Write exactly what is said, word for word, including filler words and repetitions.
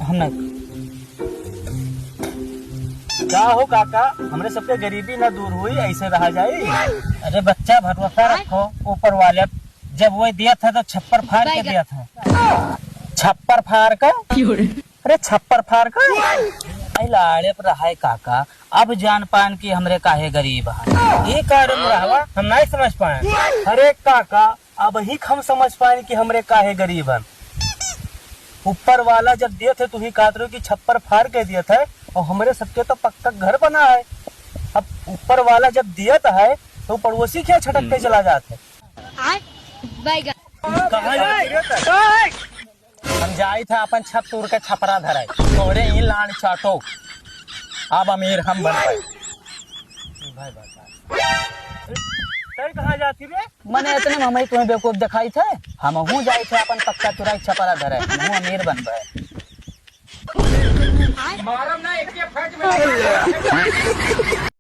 हम ना। का हो काका, हमरे सबके गरीबी ना दूर हुई, ऐसे रहा जाई? अरे बच्चा, भरोसा रखो ऊपर वाले, जब वो दियत है तो छप्पर फाड़ के दियत है। छप्पर फाड़ के? अरे छप्पर फाड़ के? अरे लाड़े पर रहा है काका, अब जान पान कि हमरे काहे गरीब है। ये कारण रहवा हम नहीं समझ पाए। अरे काका, अब ही हम समझ पाए कि हमरे काहे गरीब हन। ऊपर वाला जब दियत है, तू ही कहत रहो कि छप्पर फाड़ के दियत है, और हमरे सबके तो पक्का घर बना है। अब ऊपर वाला जब दियत है, तो पड़ोसी क्या छटक के चला जात है? आय, बैगन। कहाँ जात है? हम जाइत है अपन छत तूर के छपरा धराई, तोरे ही लाड़ चाटो। अब अमीर हम बन पाए। भाई बता। तै कहाँ जाती रे? मने इतने में हमही तुम्हें बेवकूफ दिखाई थे, हमहू जाइत है अपन पक्का तुराई छपरा धरे, हमहू अमीर बनबे। मारम ना एक के फट में।